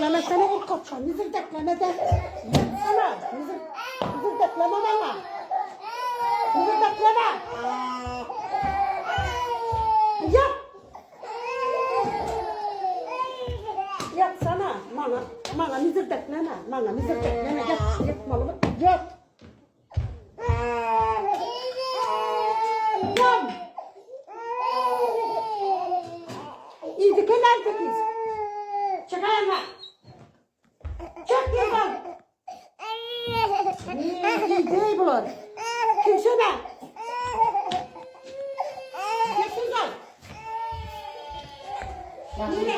Mizirdekleme sene urkaçça, mizirdekleme-de. Ýatsana, mizir, mizirdekleme maňa. Mizirdekleme. Ýat. Ýatsana, maňa, maňa mizirdekleme, maňa mizirdekleme, ýat, ýatmaly, ýat. Ýam. Yzyky nädekiz? Çyk aýagyňa. Çyk ýerden. Iýdeý bular. Kimsene? Geçin gel. Nire?